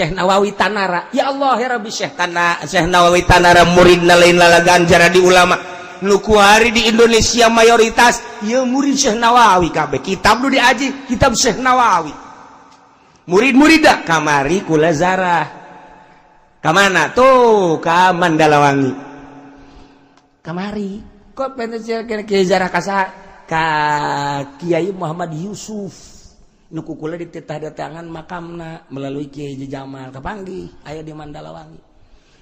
Syekh Nawawi Tanara, ya Allah ya Rabbi, Syekh Tanara, Syekh Nawawi Tanara muridna lain lalagan jadi ulama nu kuari di Indonesia mayoritas ya murid Syekh Nawawi kabeh. Kitab nu diaji kitab Syekh Nawawi, murid-murid dah kamari kula zarah kamana tuh, ka Mandalawangi kamari. Kok pengen zarah ka ka Kiai Muhammad Yusuf nu ku kula dititah datangan makamna melalui Kiai Jamal, kapanggih aya di Mandalawangi.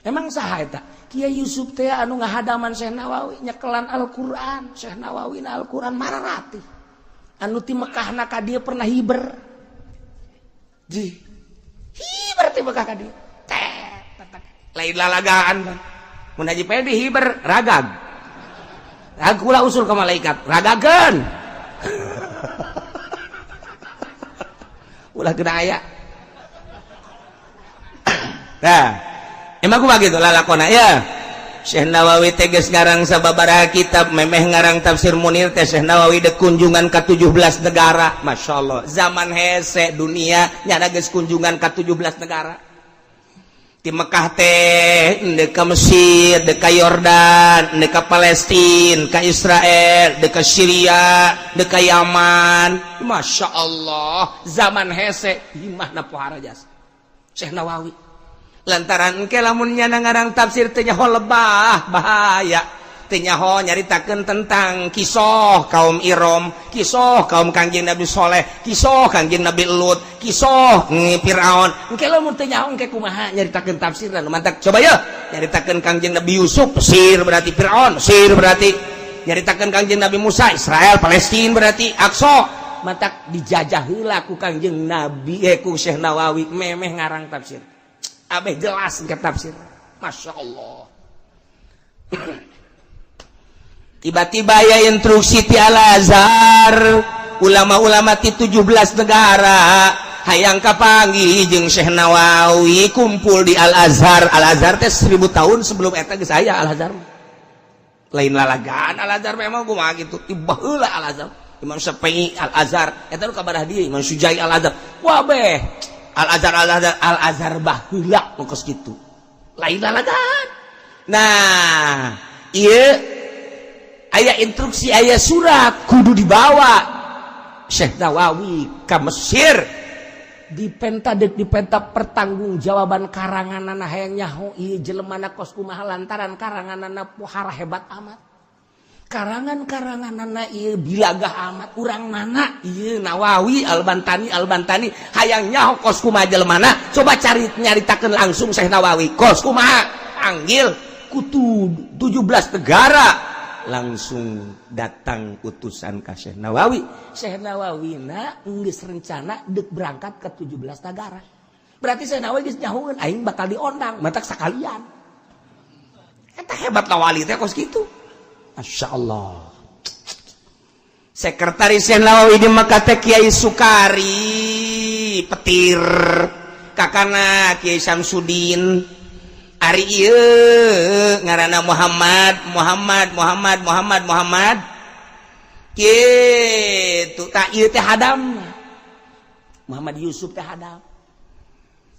Emang saha eta Kiai Yusuf teh? Anu ngahadaman Syekh Nawawi, nyekelan Al-Qur'an Syekh Nawawi na Al-Qur'an mararati, anu ti Mekahna ka dieu pernah hiber ji, hiber ti Mekah ka dieu teh lain lalagaan. Mun Haji Pedi hiber ragag, kula usul ke malaikat ragageun, ulah kena aya. Nah, emang kumaha gitu lalakona ya? Syekh Nawawi teges ngarang sababaraha kitab, memeh ngarang Tafsir Munir teh Syekh Nawawi dek kunjungan ke 17 negara. Masya Allah, zaman hese dunia nyana geus kunjungan ke 17 negara. Di Mekah teh dek ka Mesir, dek ka Yordan, dek ka Palestina, ka Israel, dek ka Syria, dek ka Yaman. Masya Allah, zaman hese imahna pohara jasa Syekh Nawawi, lantaran engke lamun nyana ngarang tafsir teh nyaho lebah, bahaya. Teu nyaho nyaritakeun tentang kisah kaum Irom, kisah kaum Kangjeng Nabi Soleh, kisah Kangjeng Nabi Lut, kisah Firaun. Engke lamun teu nyaho, engke kumaha nyaritakeun tafsir? Mantak coba ya nyaritakeun Kangjeng Nabi Yusuf, Mesir berarti, Firaun Mesir berarti, nyaritakeun Kangjeng Nabi Musa, Israel Palestina berarti, Aqsa. Mantak dijajah heula ku Kangjeng Nabi, ku Syekh Nawawi memeh ngarang tafsir, abeh jelas ke tafsir. Masya Allah, tiba-tiba ya instruksi ti Al Azhar, ulama-ulama ti 17 negara hayang kapanggih jeung Syekh Nawawi, kumpul di Al Azhar. Al Azhar teh 1000 tahun sebelum eta geus aya Al Azhar, lain lalagaan. Al Azhar memang kumaha gitu, tiba heula Al Azhar, Imam Syafi'i Al Azhar eta nu kabarah dia, Imam Sujai Al Azhar, wah beh Al Azhar, Al Azhar, Al Azhar baheula nu kos kitu, lain lalagaan. Nah, ieu aya instruksi, aya surat, kudu dibawa Syekh Nawawi ke Mesir, dipenta, dek dipenta pertanggungjawaban karanganana. Hayang nyaho ieu jelemana kos kumaha, lantaran karanganana pohara hebat amat, karangan-karanganana ieu bilagah amat. Urang mana ieu Nawawi Albantani? Albantani hayang nyaho kos kumaha jelemana. Coba cari, nyaritakeun langsung Syekh Nawawi kos kumaha. Panggil kutu 17 negara, langsung datang utusan ka Syekh Nawawi. Syekh Nawawi na geus rencana dek berangkat ke 17 negara, berarti Syekh Nawawi geus nyahoeun aing bakal diondang, matak sakalian. Eta hebat wali teh kos kitu. Masya Allah. Sekretaris Syekh Nawawi di Mekah teh Kiai Sukari Petir, kakana Kiai Samsudin. Ari ieu ngaranna Muhammad, Muhammad, Muhammad, Muhammad, Muhammad kitu. Tak, ieu teh hadam Muhammad Yusuf teh hadam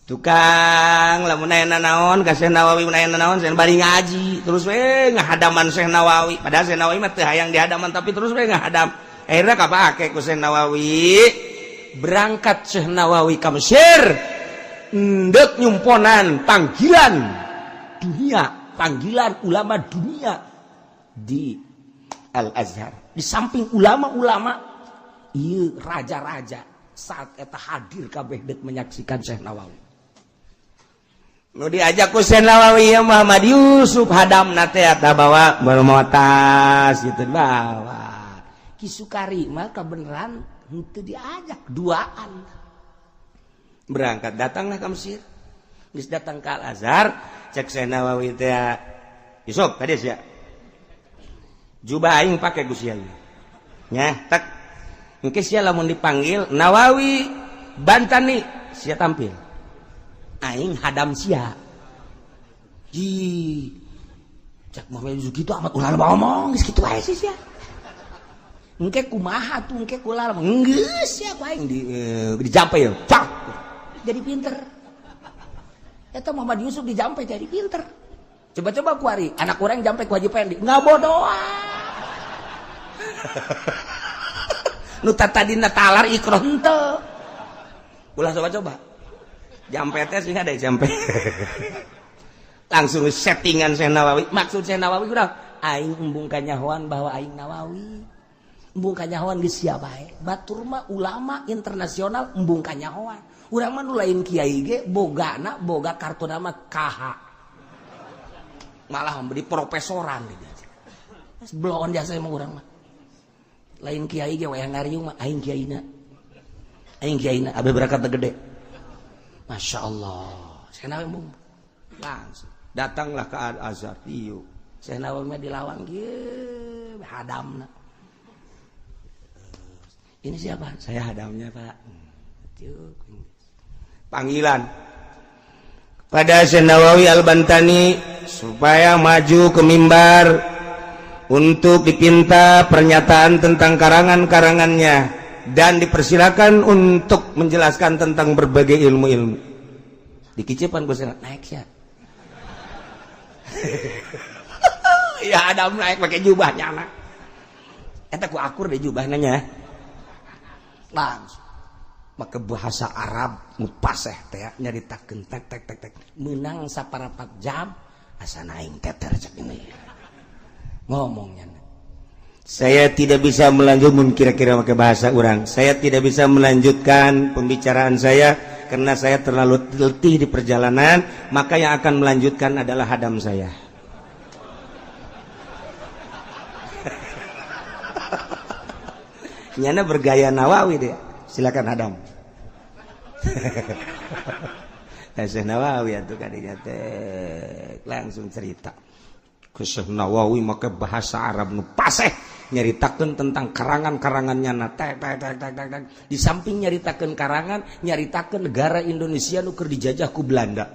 tukang. Lamun aya naon ka Syekh Nawawi, mun aya naon Syekh bari ngaji, terus we ngahadaman Syekh Nawawi. Padahal Syekh Nawawi mah teu hayang dihadaman, tapi terus we ngahadam. Akhirnya kapake ku Syekh Nawawi. Berangkat Syekh Nawawi ka Mesir ndek nyumponan panggilan dunia, panggilan ulama dunia di Al Azhar. Di samping ulama-ulama, iya raja-raja saat eta hadir kabeh dek menyaksikan Syekh Nawawi. Nu diajak ku Syekh Nawawi ya Muhammad Yusuf hadam nate eta, bawa bawa tas gitu, bawa. Ki Sukari mah kebenaran henteu diajak, duaan berangkat. Datanglah ke Mesir. Geus datang ke Al Azhar, cek Syekh Nawawi teh, "Yusuf, kades ya jubah aing pake Gus Yai nya." Tak engke sia lamun dipanggil Nawawi Bantani, sia tampil, aing hadam sia. Ji, cek Muhammad Yusuf gitu amat, ulah ngomong geus kitu wae sih sia. Engke kumaha tuh, engke kula geus sia ku aing di dijampe ya. Cak jadi pinter. Eta Muhammad Yusuf dijampe jadi pinter. Coba-coba kuari anak urang jampe ku Haji Pendi ngabodoan. Nu tadina talar ikroh henteu. Ulah coba-coba. Jampe teh sih ada jampe. Langsung settingan Syekh Nawawi. Maksud Syekh Nawawi udah aing embung kanyahoan bahwa aing Nawawi. Embung kanyahoan geus sia bae. Batur mah ulama internasional embung kanyahoan. Urang mah nu lain kiai ge bogana boga kartu nama KH. Malah beri profesoran gitu. Bloon jasa emang urang mah. Lain kiai ge wayah ngariung mah aing kiaina. Aing kiaina abe berangkat gede. Masya Allah. Syekh Nawawi embung. Langsung datanglah ke Al-Azhar. Iyo. Syekh Nawawi mah di lawang kieu hadamna. Ini siapa? Saya hadamnya, Pak. Panggilan pada Syekh Nawawi Al-Bantani supaya maju ke mimbar untuk dipinta pernyataan tentang karangan-karangannya dan dipersilakan untuk menjelaskan tentang berbagai ilmu-ilmu. Dikicipan gue naik ya. Ya Adam naik pakai jubahnya anak. Eta ku akur deh jubahnya nya. Langsung make bahasa Arab nu paseh teh nyaritakeun tek tek tek tek menang saparapat jam asa aing teter cek ini ngomongnya. Saya tidak bisa melanjutkan kira-kira pakai bahasa orang. Saya tidak bisa melanjutkan pembicaraan saya karena saya terlalu letih di perjalanan, maka yang akan melanjutkan adalah hadam saya. Nyana bergaya Nawawi deh. Silakan hadam. Syekh Nawawi atuh kadinya teh langsung cerita. Ke Syekh Nawawi make bahasa Arab nu paseh nyaritakeun tentang karangan-karangannya na tek tek tek tek tek. Di samping nyaritakeun karangan, nyaritakeun negara Indonesia nu keur dijajah ku Belanda.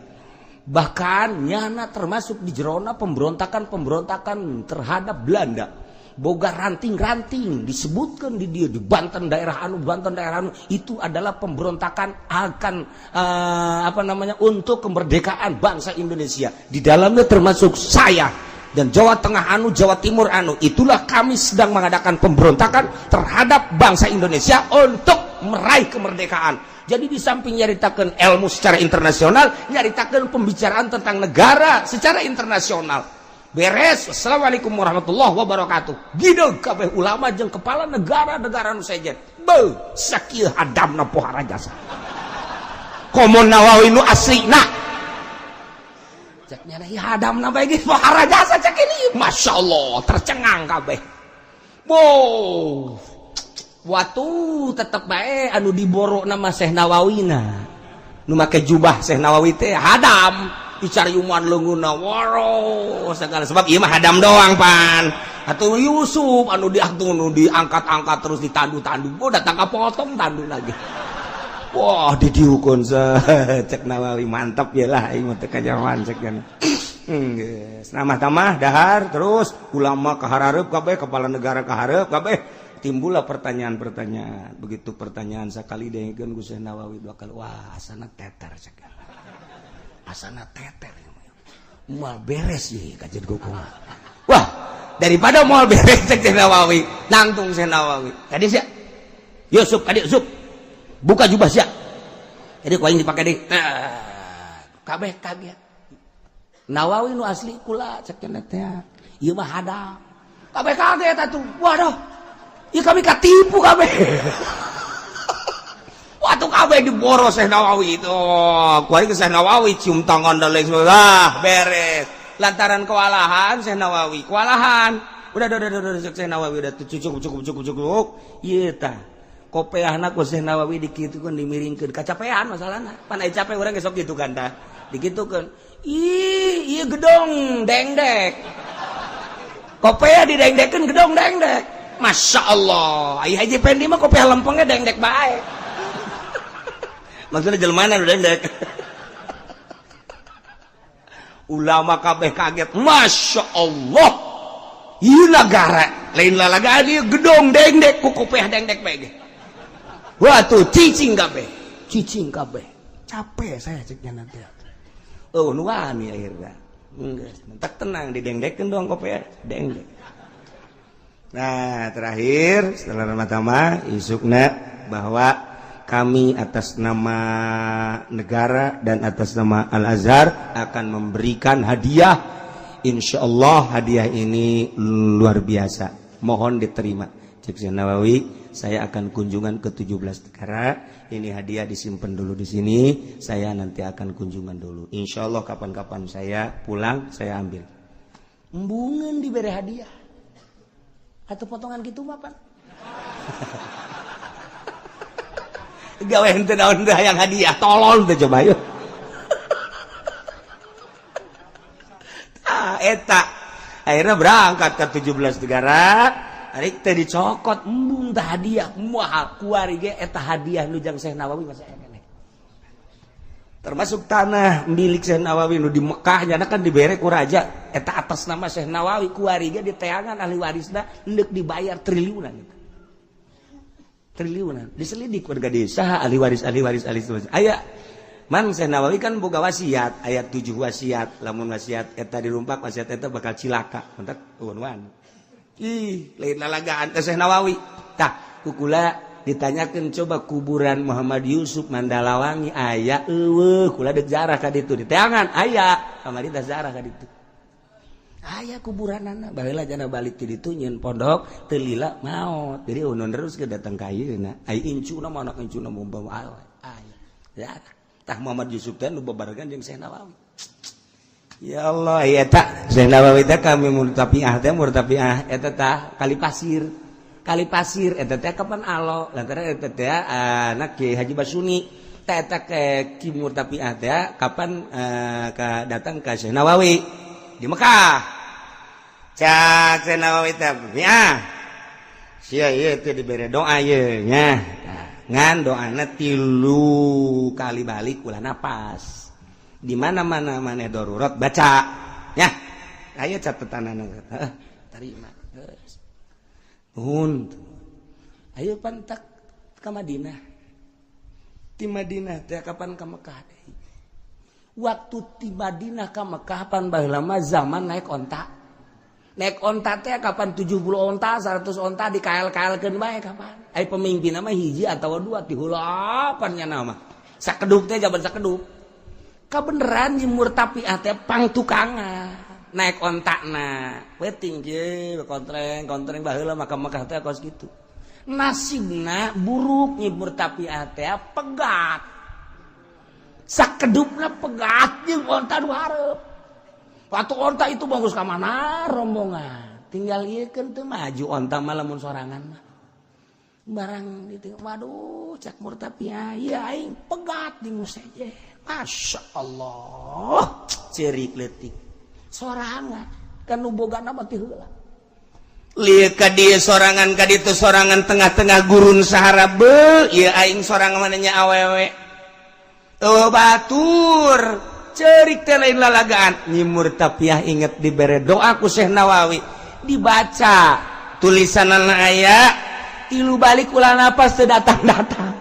Bahkan nyana termasuk di jerona pemberontakan-pemberontakan terhadap Belanda. Boga ranting-ranting disebutkan di dia di Banten daerah anu, Banten daerah anu, itu adalah pemberontakan akan untuk kemerdekaan bangsa Indonesia. Di dalamnya termasuk saya dan Jawa Tengah anu, Jawa Timur anu. Itulah kami sedang mengadakan pemberontakan terhadap bangsa Indonesia untuk meraih kemerdekaan. Jadi di samping nyaritakan ilmu secara internasional, nyaritakan pembicaraan tentang negara secara internasional. Beres, assalamualaikum warahmatullahi wabarakatuh. Gideg kabeh ulama jeung kepala negara-negara nu sejen. Beuh, sakieu hadamna pohara jasa. Komo Nawawi nu aslina. Cek nyana ieu hadamna bae geus pohara jasa cek ini. Masya Allah, tercengang kabeh. Wow. Watu tetep bae anu diboro nama Syekh Nawawina. Nu make jubah Syekh Nawawi teh hadam. Dicariuman leungeunna waro segala sebab ieu mah hadam doang pan. Atuh Yusuf anu diangtung nu diangkat-angkat terus ditandu-tandu. Oh datang ka potong tandu lagi. Wah didiukun cek Nawawi mantap ya lah aing mah teu kajaman cek kan. Geus namah-tamah dahar terus ulama kahareup kabeh kepala negara kahareup kabeh timbullah pertanyaan-pertanyaan. Begitu pertanyaan sakali dengekeun ku Syekh Nawawi dua kali wah asana teter cek. Asana teter moal beres ye kajian kumaha. Wah, daripada moal beres cek Syekh Nawawi, nangtung Syekh Nawawi. Tadi sia Yusuf tadi Yusuf buka jubah sia. Jadi ku aing dipake deui. Kabeh kaget. Nawawi nu asli kula cek teh. Ieu mah hadam. Kabeh kaget atuh. Waduh. Ieu kami katipu kabeh. Waktu kabeh diboros Syekh Nawawi itu. Ku aing ke Syekh Nawawi cium tangan dan lain sebagainya. Ah, beres. Lantaran kewalahan Syekh Nawawi, kewalahan. Udah Syekh Nawawi udah cukup cukup cukup cukup. Ieu tah. Kopeahna ku Syekh Nawawi dikitukeun dimiringkeun. Kacapean masalahna. Pan aya capek urang gesok kitu kan tah. Dikitukeun. Ih, ieu gedong dengdek. Kopeah didengdekeun gedong dengdek. Masya Allah. Ai Haji Pendi mah kopeah lempengnya dengdek bae. Maksudnya jelmana nu dengdek. Ulama kabeh kaget. Masya Allah. Ieu nagara lain lalagaan ieu gedong dengdek ku kopeah dengdek bae ge. Wah tuh cicing kabeh. Cicing kabeh. Capek saya ceknya nanti. Oh nu wani akhirna. Geus, tak tenang didengdekeun doang kopi dengdek. Nah, terakhir setelah pertama isukna bahwa kami atas nama negara dan atas nama Al-Azhar akan memberikan hadiah. Insya Allah hadiah ini luar biasa. Mohon diterima. Cek Syekh Nawawi, saya akan kunjungan ke 17 negara. Ini hadiah disimpan dulu di sini. Saya nanti akan kunjungan dulu. Insya Allah kapan-kapan saya pulang, saya ambil. Embungan diberi hadiah. Atau potongan gitu mah, Pak. Gawe henteu naon teh hayang hadiah, tolol teh coba yuk. Ah, eta. Akhirnya berangkat ke 17 negara, ari teh dicokot embung teh hadiah, moal kuari ge eta hadiah nu jang Syekh Nawawi masih aya keneh. Termasuk tanah milik Syekh Nawawi nu di Mekah nyana kan dibere ku raja, eta atas nama Syekh Nawawi kuari ge diteangan ahli warisna endek dibayar triliunan gitu. Triliunan diselidik warga desa ahli waris ahli waris ahli waris aya man Syekh Nawawi kan boga wasiat aya 7 wasiat lamun wasiat eta dirumpak wasiat eta bakal cilaka mentak eueun ih lain lalagaan teh Syekh Nawawi tah kukula ditanyakeun coba kuburan Muhammad Yusuf Mandalawangi aya eueuh kula deuk jarah ka ditu diteangan aya kamari teh jarah ka ditu aya kuburanana baheula jana balik ti ditu nyieun pondok teu lila maot jadi unun terus ke datang ka ayeuna ai incuna mah anak incuna bawa aya ya tah Muhammad Yusuf teh nu babarengan jeung Syekh Nawawi ya Allah ya eta Syekh Nawawi teh kami murtafiah teh murtafiah eta tah kali pasir eta teh kapan alo lantaran eta teh anak Kiai Haji Basuni teh eta ke Ki Murtafiah teh kapan ka datang ka Syekh Nawawi di Mekah cak Syekh Nawawi teh ya sia ieu teh dibere doa ieu nya ngan doana 3 kali balik ulah napas di mana-mana maneh darurat baca nya aya catetanana heuh tarima nuhun ayo pantak ka Madinah ti Madinah teh kapan ka Mekah deui waktu ti Madinah ka Mekah pan baheula mah zaman naik onta. Naik onta teh kapan 70 onta, 100 onta di KL-KL-keun bae kapan. Ai pemimpinna mah hiji atawa dua ti heulapan nya mah. Sakedup teh jaban sakedup. Kabeneran nyi murtafiah teh pangtukangan. Naik ontana, peuting je kontreng-kontreng baheula mah ka Mekah teh kos kitu. Nasibna buruk nyi murtafiah teh pegat. Sakedupna pegat jeung onta nu hareup. Waktu onta itu bagus ka mana rombongan. Tinggal ieu keun teu maju onta mah lamun sorangan mah. Barang ditu waduh cak murtafiah ieu aing pegat di museje. Masya Allah ceurik leutik. Sorangan kan nu bogana mah ti heula. Lieu ka dieu sorangan ka ditu sorangan tengah-tengah gurun Sahara beuh ieu aing sorangan mananya awewe. Oh batur cerik teh lain lalagaan Nyi Murtafiah inget dibere doa ku Syekh Nawawi dibaca tulisanana aya 3 balik ulah napas teu datang-datang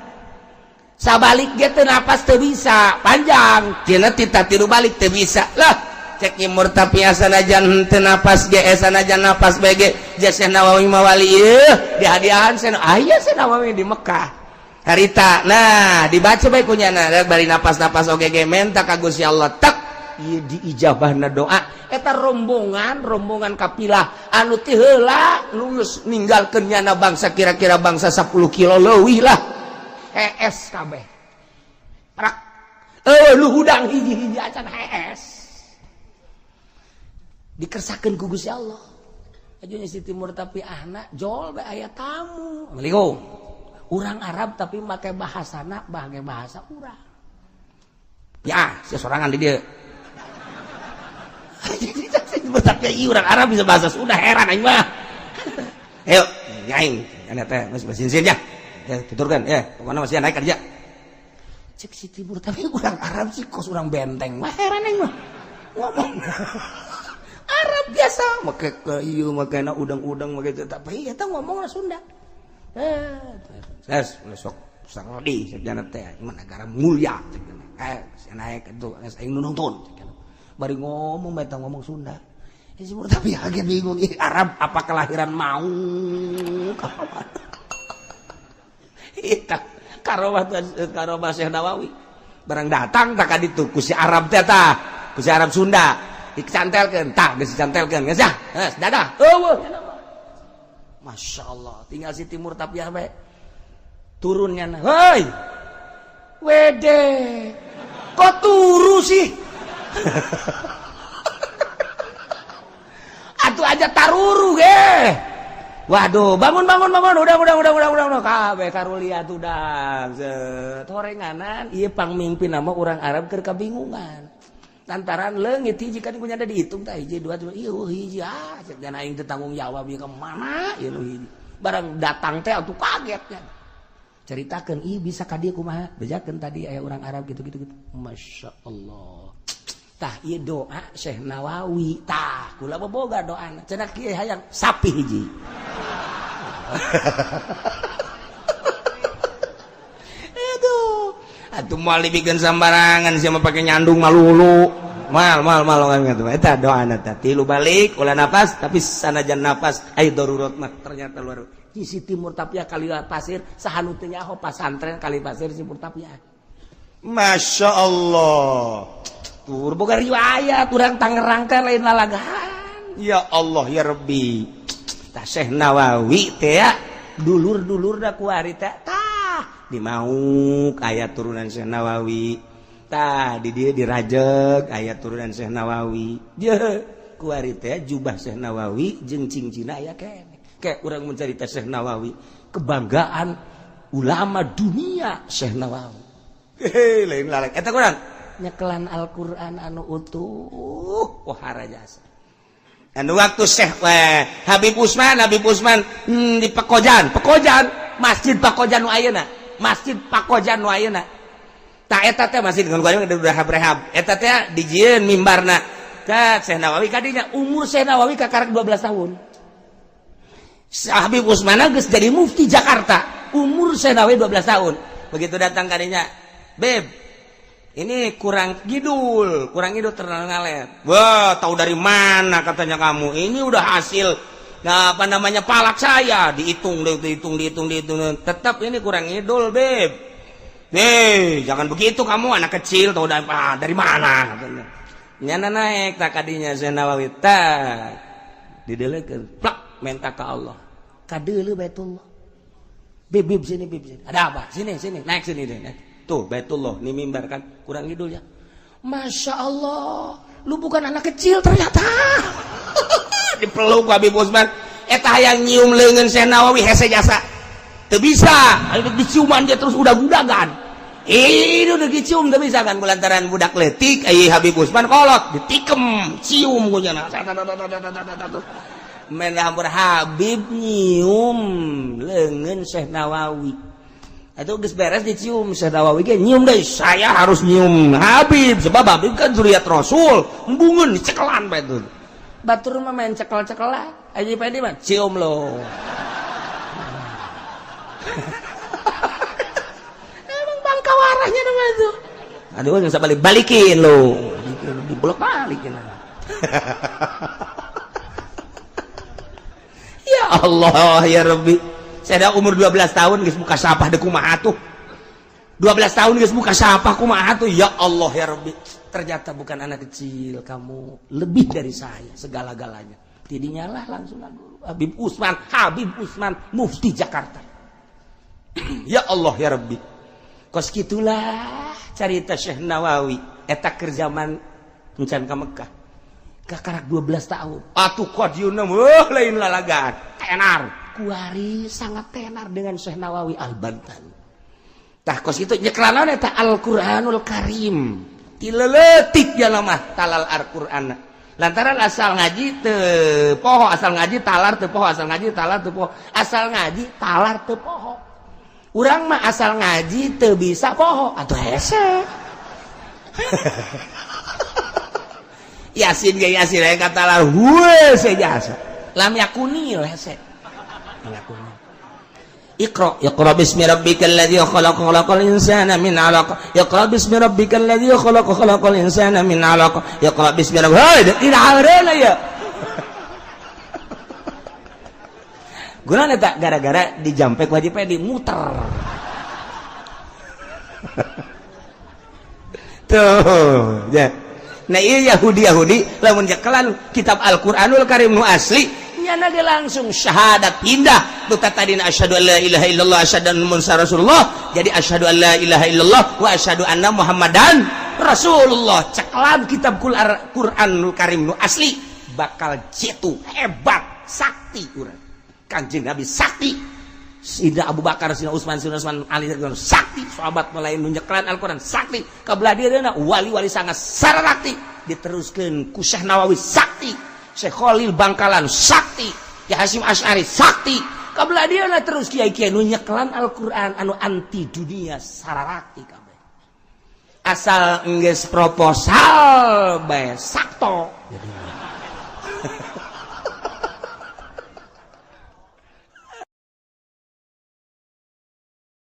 sabalik ge teu napas teu bisa panjang cenah tita 3 balik teu bisa lah cek Nyi Murtafiah sanajan teu napas ge sanajan napas bae ge Syekh Nawawi mah wali ieu dihadiahan Syekh aya Syekh Nawawi di Mekah harita nah dibaca bae kunyana bari napas-napas oge ge menta ka Gusti Allah tak ieu diijabahna doa eta rombongan kapilah anu ti heula lulus ninggalkeun nyana bangsa kira-kira bangsa 10 kilo leuwih lah hees kabeh rak eueuh lu hudang hiji-hiji acan hees dikersakeun ku Gusti Allah ajunya Siti Murtafiahna jol bae aya tamu Assalamualaikum urang Arab tapi make bahasana bagai bahasa urang ya sia sorangan di dieu tapi urang Arab bisa bahasa Sunda heran aing mah ayo nyaing ane teh geus basin ya ya tuturkeun ya pokona masih naik kerja cek Siti tapi urang Arab sih kos urang benteng mah heran aing mah ngomong Arab biasa make ke ieu make na udang-udang make tapi eta ngomongna Sunda. Ses, sok Saudi cek teh negara mulia cek naik itu aing nu nonton bari ngomong bae ngomong Sunda. Si tapi kaget bingung, ih Arab apa kelahiran mau eta karomah karomah Syekh Nawawi barang datang tak kaditu ku si Arab teh tah ku si Arab Sunda dicantelkeun tah geus dicantelkeun geus ah geus dadah eueuh. Masya Allah tinggal si Timur Tapiah bae turunnya, hei wede kok turu sih. Atuh aja taruru ge. Waduh, bangun bangun bangun, udah udah udah udah udah udah kabeh karulia udah. Set horenganan ieu pangmimpin nama urang Arab keur kabingungan. Lantaran leungit hiji kan kunya ada dihitung tah hiji dua tilu ieu hiji ah cek dan aing teu tanggung jawab ieu ka mana ieu nu hiji. Barang datang teh atuh kaget kan. Ceritakeun ih bisa ka dieu kumaha? Bejakeun tadi aya urang Arab gitu-gitu gitu. Masya Allah. Tah ieu doa Syekh Nawawi tah kula boga doana cenah kieu hayang sapi hiji. Aduh atuh moal dibikeun sambarangan sia mah pake nyandung malulu mal mal mal kan gitu eta doana teh tilu balik ulah napas tapi sanajan napas ai darurat mah ternyata luar si Timur Tapia kali pasir sahanu teu nyaho pasantren kali pasir Timur Tapia. Masya Allah tur boga riwayat urang Tangerang teh lain lalagaan. Ya Allah ya Rabbi tah Syekh Nawawi teh dulur-dulur da kuari teh tah di Mauk aya turunan Syekh Nawawi tah di dieu di Rajeg aya turunan Syekh Nawawi je kuari teh jubah Syekh Nawawi jeung cincina aya keneh kayak urang mencerita Syekh Nawawi kebanggaan ulama dunia Syekh Nawawi. Hehe lain lalek eta kurang nyekelan Al-Qur'an anu utuh wahara jasa. Anu waktu Syekh Habib Usman di Pekojan, Pekojan, Masjid Pakojan nu ayeuna, Masjid Pakojan nu ayeuna. Tah eta teh masjid dengan gua udah rehab. Eta teh dijieun mimbarna. Ka Syekh Nawawi kadinya umur Syekh Nawawi kakarak 12 tahun. Habib Usman geus jadi mufti Jakarta, umur Syekh Nawawi 12 tahun. Begitu datang kadinya, "Beb, ini kurang kidul terlalu ngalet." Wah, tahu dari mana katanya kamu? Ini udah hasil, nah, apa namanya palak saya, dihitung, dihitung, dihitung, dihitung. Tetap ini kurang ngidul, Beb. Hei, jangan begitu kamu anak kecil, tahu dari, ah, dari mana katanya. Nyana naik tak kadinya Syekh Nawawi tak didelekeun, plak minta ke Allah. Kadeuleu Baitullah. Beb, beb sini, beb sini. Ada apa? Sini, sini, naik sini deh. Naik. Tuh Baitullah, ini mimbar kan kurang ngidul ya. Masya Allah, lu bukan anak kecil ternyata. Dipeluk Habib Usman. Eta hayang nyium leungeun Syekh Nawawi hese jasa. Teu bisa, diciuman dia terus udag-udagan. Ini udah dicium teu bisa kan lantaran budak leutik ai Habib Usman kolot ditikem cium ku nya. Menambur Habib nyium leungeun Syekh Nawawi. Itu geus beres dicium Syekh Nawawi ge nyium deui. Saya harus nyium Habib sebab Habib kan zuriat Rasul. Embungeun dicekelan bae tuh. Batur mah main cekel-cekelan. Aji Pedi mah cium lo. Emang bangka warahnya nama itu. Aduh, bisa balik balikin lo. Dibolak balikin. Ya Allah ya Rabbi. Saya ada umur 12 tahun geus buka sapah deui kumaha tuh. 12 tahun geus buka sapah kumaha tuh. Ya Allah ya Rabbi. Ternyata bukan anak kecil kamu, lebih dari saya segala-galanya. Tidinya lah langsung guru Habib Usman, Habib Usman mufti Jakarta. Ya Allah ya Rabbi. Kos kitulah carita Syekh Nawawi eta keur zaman encan ka Mekah. Kakarak 12 tahun. Atuh kadieu mah lain lalagan. Tenar. Kuari sangat tenar dengan Syekh Nawawi Al-Bantan. Tah kos kitu nyeklanan eta Al-Qur'anul Karim. Tileletik ya mah talal Al-Qur'an. Lantaran asal ngaji teu poho, asal ngaji talar teu poho, asal ngaji talar teu poho, asal ngaji talar teu poho. Urang mah asal ngaji teu bisa poho atuh hese. Yasin ge Yasin aya kata hueu sejasa. Lam yakuni hese. Lam yakuni. Iqra, iqra bismi rabbikal ladzi khalaq, khalaqal insana min 'alaq. Iqra bismi rabbikal ladzi khalaq, khalaqal insana min 'alaq. Iqra bismi rabbikal, hei, tidak hareuna ya. Gunana tak gara-gara dijampek wajib di muter. Tuh, ya. Nah, iya Yahudi-Yahudi lamun nyekelan kitab Al-Qur'anul Karim nu asli nyana ge langsung syahadat pindah. Nu tadina asyhadu an la ilaha illallah asyhadu anna muhammadar rasulullah jadi asyhadu an la ilaha illallah wa asyhadu anna muhammadan rasulullah. Ceklan kitab Qur'anul Karim nu asli bakal jitu hebat sakti urang. Kanjeng Nabi sakti, Sidna Abu Bakar, Sidna Utsman, Sidna Utsman Ali sakti, sahabat mulai nu nyeklan Al-Qur'an sakti, kabelah dieuna wali-wali sangat sarakti, diteruskeun ku Syekh Nawawi sakti, Syekh Khalil Bangkalan sakti, Ki Hasyim Asy'ari sakti, kabelah dieuna terus kiai-kiai nu nyeklan Al-Qur'an anu anti dunia sarakti kabeh. Asal enggeus proposal bae sakto.